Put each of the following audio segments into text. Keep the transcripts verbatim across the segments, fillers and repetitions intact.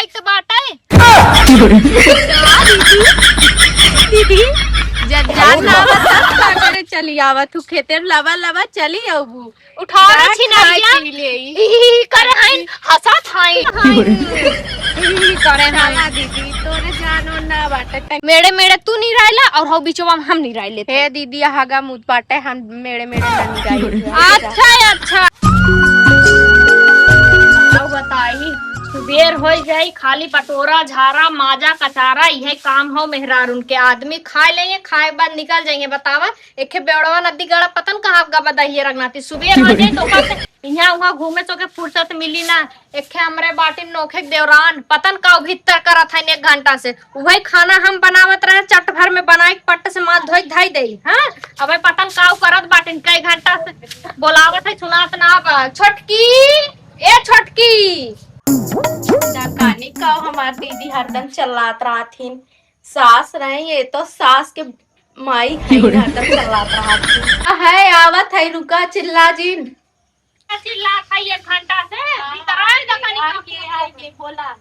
तो बाटे। दीदी, जब जान ना आवत, तब का करे चली आवत हूँ, खेते में लबा लबा चली आऊ। उठाओ रे छिनरिया। ई करे हईन, हंसत हईन। ई करे हईन। ना दीदी, तोरे जानो ना बाटे। मेड़े मेड़े तू निराइला और हौ बिचवा में हम निराइले। हे दीदी, हगा मुत बाटे, हम मेड़े मेड़े ना निराइले। अच्छा, अच्छा। अब बताई, सुबेर होइ जाई, खाली बटोरा, झारा, माजा, कचारा, इहे काम हौ मेहरारून के। आदमी खाए लेइहैं, खाए के बाद निकल जाइहैं। बतावा, एखे बेवड़वा नदी गड़ा पतन कहाँ गबा दहिया रखनाती। सुबेर होइ जाई तो ओका से इहाँ उहाँ घूमे से ओके फुर्सत मिली ना। एखे हमरे बाटिन नोखे के देवरान, पतन का भीतर करत हईन एक घंटा से। उहै खाना हम बनावत रहे, चट भर में बनाए के पट से माथ धोई के धई देई। हाँ, अबे पतन का करत बाटिन कई घंटा से बोलावत है, सुनात ना बा। छोटकी, ए छोटकी। जानी का हमार दीदी हरदम चिल्लात रहत हिन। सास रहे, ये तो सास के माई है, हरदम चिल्लात रहत हिन। है, आवत है, रुका, चिल्ला जिन। चिल्लात है एक घंटा से, भीतर आए, देखा नहीं आके, का आके, बोला।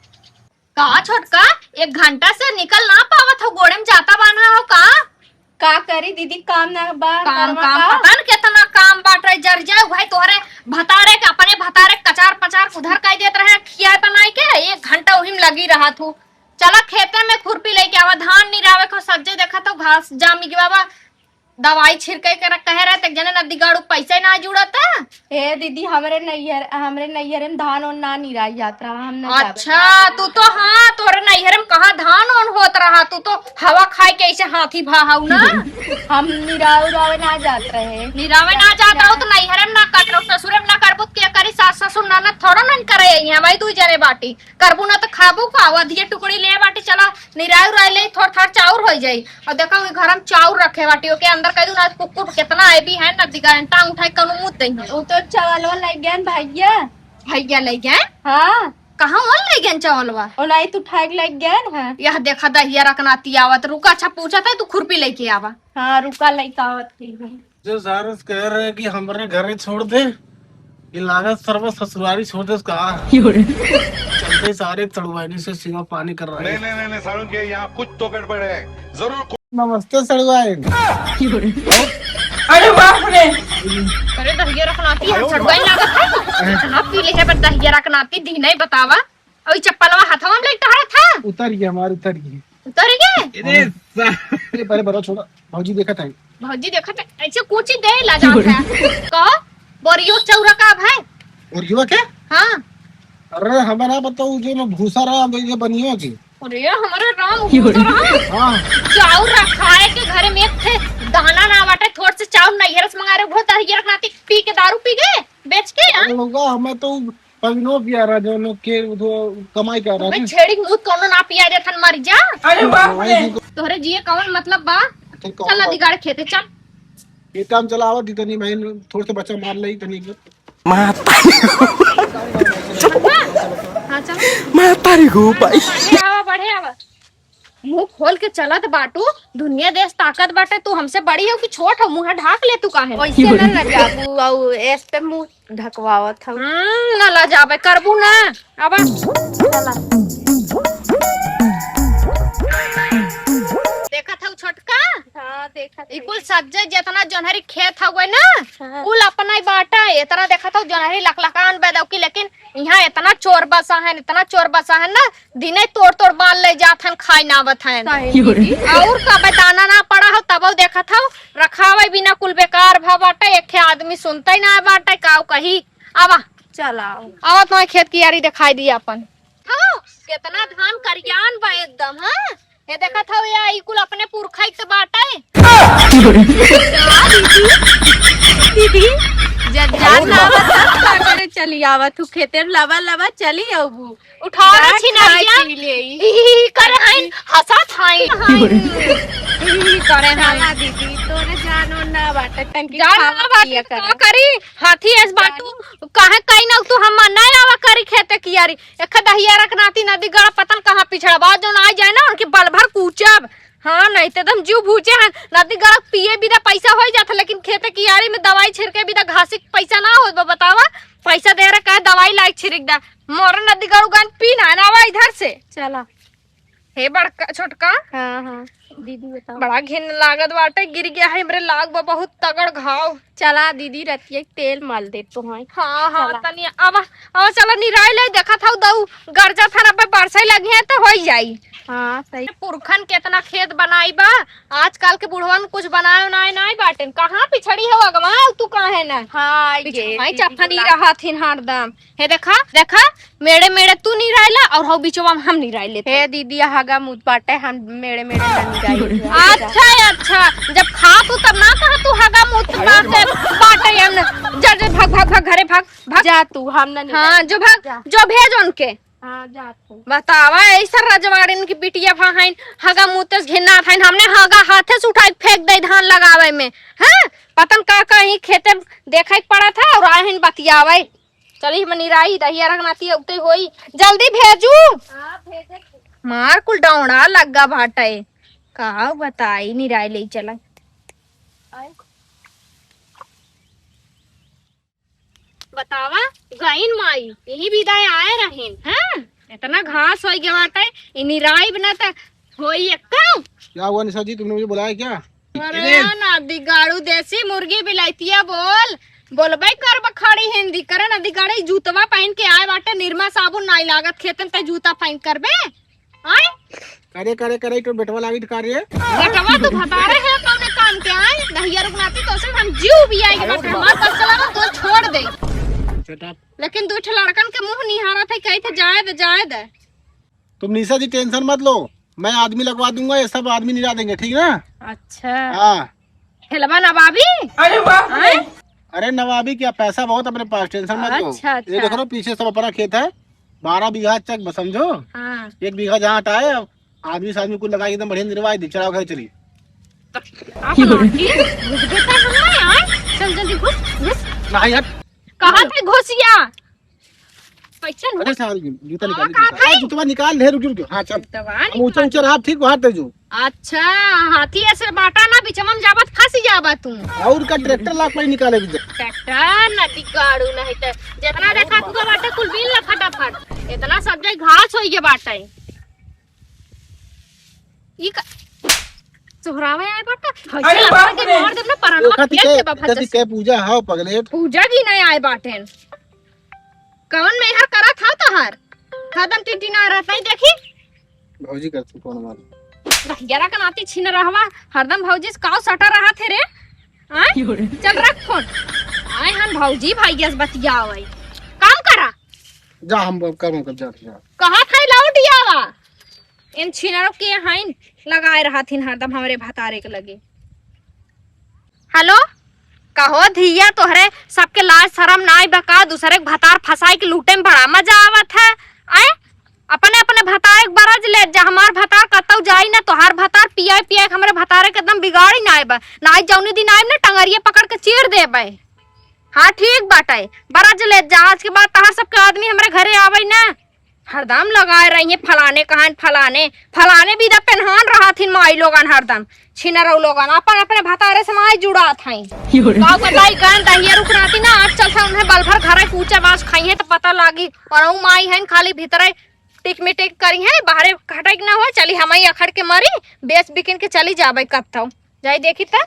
का छोटका, एक घंटा से निकल ना पावत हो, गोड़े में जाता बान्हा हो का? का करी दीदी, काम ना बा, काम, करवा काम, का? पता न केतना काम बाटे, जर जाए भाई तोहरे भतारे के, अपने भतारे के कचार पचार उधर कह देत रहे, खिया बनाए के, एक घंटा वही में लगी रहा तू। चला खेते में खुरपी लेके आवा, धान निरावे को सज्जे देखा तो घास जामी गवा बा, दवाई छिड़के के रख-, कहे रहे, त एक जने नदी गाड़ू पैसे ना जुड़ता। ए दीदी, हमरे नैहर, हमरे नैहरे में धान ओन ना निराई जात रहा, हम ना जावे। अच्छा, तू तो, हाँ, तोरे नैहरे में कहाँ धान ओन होत रहा, तू तो हवा खाए के ऐसे हाथी भाहाऊ ना। हम निरावे उरावे ना जात रहे। निरावे ना जात रहो तो नैहरे में ना कट रहो, ससुरे में ना करबो तो के करी, सास ससुर ननद थोड़ा ना करे, यहाँ भाई दू जने बाटी। करबू ना तो खाबू का? वो अधिये टुकड़ी ले बाटी, चला निराई उराई ले, थोड़ थाड़ चाउर होइ जाई। और देखा, वो घर में चाउर रखे बाटी, ओके अंदर कह दू ना, कुकुर कितना आए भी है ना, दिगारन टांग उठाए, कौनो मुँह दे। वो तो चावलवा ले गए भैया। भैया ले गए? हाँ। कहाँ वो ले गए चावलवा? ओ नहीं, तू ठाक ले गए हैं। यह देखा, दहिया रखनाती आवत, रुका, अच्छा, पूछा था, तू खुरपी लेके आवा। हाँ, रुका, लेके आवत थी। जो सारे से कह रहे हैं कि हमरे घरे छोड़ दे, ये लागत सरवा ससुरारी छोड़ दे उसका। क्यों रे? चलते सारे तड़वानी से सेवा पानी कर रहे हैं। नहीं, नहीं, नहीं, नहीं, सारुण के यहाँ कुछ तो गड़बड़ है, जरूर कुछ। नमस्ते सड़वाइन। क्यों रे? अरे बाप रे! अरे दहिया रखनाती, हम सड़वाइन लागत है। कहाँ पी ले है पर दहिया रखनाती, दी नहीं बतावा। और ये चप्पलवा हथवा में लेके टहरत था। उतर गया हमार, उतर गया। उतर गए? अरे सा- ये पहले बड़ा छोड़ा, भौजी देखत है। भौजी देखत है, ऐसे कूची दे ला जात है। कहो, बोरियो चौरा का भाई? बोरियो के? हाँ। अरे, हमें ना बताओ, जो में भूसा रहा, हम ये बनियो की। अरे, हमारे राम, भूसा रहा। हाँ। चाउर रखा है के घरे में एक ठे दाना ना बाटे, थोड़ से चाउर नैहर से मंगा रहे, बहुत दहिया रखनाती, पी के दारू पी गए, बेच के, हाँ? अरे लोगा, हमें तो पविनो पिया रहा, जो लोग के वो कमाई कर रहा अबे है। छेड़ी के मुंह कौनो ना पिया दे थन मर जा। अरे बाप रे। तोहरे जिए कौन मतलब बा? तो कौन चल ना बा? दिगाड़ खेते चल। ये काम चलावा दी तनी भाई, थोड़े से बच्चा मार ले तनी के। माता। हाँ, चल। माता रे गो भाई। बढ़े आवा, बढ़े आवा। मुंह खोल के चलत बाटू, दुनिया देश ताकत बाटे, तू हमसे बड़ी हो कि छोट हो, मुंह ढाक ले तू काहे? ओइसे ना लजाबू, अउ एस पे मुंह ढकवावत हऊ। हम्म, ना लजाबे करबू ना। अब चला। देखत हऊ छोटका? हाँ, देखत ई कुल हई। सज्जे जितना जोन्हरी खेत हउए ना, हाँ। कुल अपना ही बाटा है। इतना देखत हऊ जोन्हरी लकलकान बेदौकी, लेकिन इहाँ इतना चोर बसा है, इतना चोर बसा है ना, दिने तोड़ तोड़ बाल ले जात हन, खाए ना आवत हन। सही दीदी। और का बताना ना पड़ा हो, तबो देखत हऊ, रखावे बिना कुल बेकार भा बाटे, एक ठे आदमी सुनते ना बाटे, काऊ कही। आवा। चलाओ। आवा, तुम्हें खेत कियारी दिखाई दी अपन। हो, कितना धान करियान बा एकदम, हाँ? ये देखत हऊ या, ई कुल अपने पुरखा के बाटे। दीदी, जब जान ना आवत, तब का करे चली आवत, तू खेते में लबा लबा चली आऊ। उठाओ रे छिनरिया। ई करे हईन, हंसत हईन। ई करे हईन। चला दीदी, तोरे जानो ना बाटे, तनकी जान खावा ना बाटे, पिया तो करे। का करी? हाथी एस बाटू, काहे कहीं ना तू हम ना आवा करी खेते कियारी। एक दहिया रखनाती नदी गड़ा पतन कहाँ पिछड़ा बा, जौन आ जाए ना, उनके बल भर कूचब। हाँ, नहीं तो एकदम जीव भूजे हैं। नदी गड़ा पिए बिना पैसा हो जात, लेकिन खेते कियारी में दवाई छिड़के बिना घासी के पैसा ना होत बा, बतावा। पैसा दे रहे, कहे दवाई लाई छिड़क दा। मोर नदी गड़ू गन पी ना, ना आवा इधर से। चला। हे बड़का, छोटका। हाँ, हाँ। दीदी बताओ। बड़ा घिन लागत बाटे, गिर गया है हमरे लाग बा बहुत तगड़ घाव। चला दीदी, रतिया के तेल मल दे तो है। हाँ, हाँ, चला। तनी अब, अब चला निराई ले, देखत हऊ दऊ गरजा थाना पे बरसाई लगी है तो होई जाई। हाँ, सही। पुरखन केतना खेत बनाई बा, आजकल के बुढ़वन कुछ बनाए उनाए नाई बाटेन। कहाँ पिछड़ी हो अगवा, तू काहे ना? हाँ, पिछ-, ये भाई चीज चफनी बोला। रहत हिन हरदम। हे देखा, देखा, मेड़े मेड़े तू निराइला और हौ बिचवा में हम निराइले। हे दीदी, हगा मूत बाटे, हम मेड़े मेड़े ना निराइले। अच्छा, अच्छा, जब खात हू तब ना कहा तू हगा मूत बाटे, बाटे हम। जा, जा, भाग, भाग, भाग, घरे भाग, भाग। जा तू, हम ना निराइले। हाँ, जो भाग, जा। जो भेज उनके। हाँ, जा तू। बतावा, ऐसा रजवाड़िन की बिटिया भाइन हगा मूत से घिन्ना थाइन, हमने हगा हाथे से उठाई फेंक दे धान लगावे में। हाँ, पतन का कहीं खेते देखे के पड़ा था और आहिन बतियावे। चली, हम निराई दहिया रखनाती उते होई। जल्दी भेजू। हाँ, भेजे। मार कुल डौड़ा लग्गा बाटे। का बताई, निराई ले चला। आए। बतावा, गइन माई, यही विदाई आए रहिन, हाँ? इतना घास होई गया बाटे, ई निराई बना त होई एक्का। क्या हुआ निशा जी, तुमने मुझे बुलाया क्या? अरे अरे! ना दिगाड़ू, देसी मुर्गी बिलाइतिया बोल, बोलबे करब खड़ी हिंदी करे ना दिगाड़े, जूतवा पहन के आए बाटे, निरमा साबुन नाई लागत खेतन ते जूता पहन करबे, आय? करे, करे, करे, तो बेटवा लागी तो करे। बेटवा तो भतारे है, कौने काम के आय? दहिया रुकनाती तो से हम जीव भी आएगी बाटे, हमार बस चला तो छोड़ दे। Shut up। लेकिन दू ठे लड़कन के मुंह निहारत है, कही थे जाए दे, जाए दे। तुम निशा जी tension मत लो, मैं आदमी लगवा दूंगा, ये सब आदमी निरा देंगे, ठीक ना? अच्छा। हाँ। हेलवा नवाबी? अरे वाह। हैं? अरे नवाबी क्या, पैसा बहुत अपने पास, tension मत लो। अच्छा, अच्छा। ये देख लो, पीछे सब अपना खेत है, बारह बीघा चक बस, समझो। हाँ। एक बीघा जहाँ हटा है, अब आदमी से आदमी कुल लगा के एकदम बढ़िया निरवाई दी, चलाओ घर चली। आप लाठी घुस गए थे हम ना यार। चल जल्दी घुस, घुस। नहीं हट। कहाँ थे घुसिया? पैसा नो। अरे सारी जूता हाँ, निकाल, कहाँ जूता। थे? अरे जूतवा निकाल ले, रुक, रुक, रुक। हाँ, चल। जूतवा हम ऊंचा निकाल। ऊंचा रहा, ठीक वहाँ तेजू। अच्छा, हाथी ऐसे बाटा ना, बिचवा में जाबत फंसी जाबा तू। और का tractor लाग पाई निकाले भी। Tractor ना दिगाड़ू नहीं तो जितना देखा तू बाटे कुल बीन ला फटाफट। इतना सब जाई घास होई गए बाटे। ई का चोहरावे आए बाटे। अरे भैंसा बाप के रे। मार देब ना, परानवा देखा थी फेंक के, देबा देखा थी भैंसा के पूजा हाव पगलेट। पूजा भी नहीं आए बाटेन। कवन मेहर करत हा तोहार? हरदम टिनटिना रहत है, देखी। भौजी करती कौन मार? रहियारा का नाती छीन रहवा, हरदम भौजी से काव सटा रहत है रे। आय? चल रख फोन। आय हन भौजी भाई गैस बतियावे। काम करा। जा हम करूँ कब जा, जा। कहा था लौट आवा। इन छिनरो के हाइन लगाए रहत हिन हरदम हमरे भतारे के लगे। हेलो, कहो धिया, तोहरे सबके लाज शरम नाई बका, दूसरे के भतार फंसाई के लूटे में बड़ा मजा आवत है। आय, अपने अपने भतारे के बरज ले जा, हमार भतार कतौ जाई ना, तोहार भतार पियाई पियाई के हमरे भतारे के एकदम बिगाड़ी नाई बा, नाई जौनी दिन आइब ना टंगरिया पकड़ के चीर देबे। हाँ ठीक बाटे, बरज ले जा, आज के बाद तहार सबके आदमी हमरे घरे आवे ना। हरदम लगाए रही है फलाने कहान फलाने, फलाने भी दा पेन्हान रहत हिन माई लोगन हरदम। छिनरऊ लोगन अपन अपने भतारे से माई जुड़ात हैं। योरे। का बताई गन दहिया रुक रहती ना, आज चलता उन्हें बल भर घरे पूछे बास खाई है तो पता लागी। और ऊ माई है खाली भीतरे टिक मिटिक करी है, बाहरे खटक ना हो, चली हम ही अखड़ के मरी, बेच बिकिन के चली जाबे कत्थौ। जाई देखी त।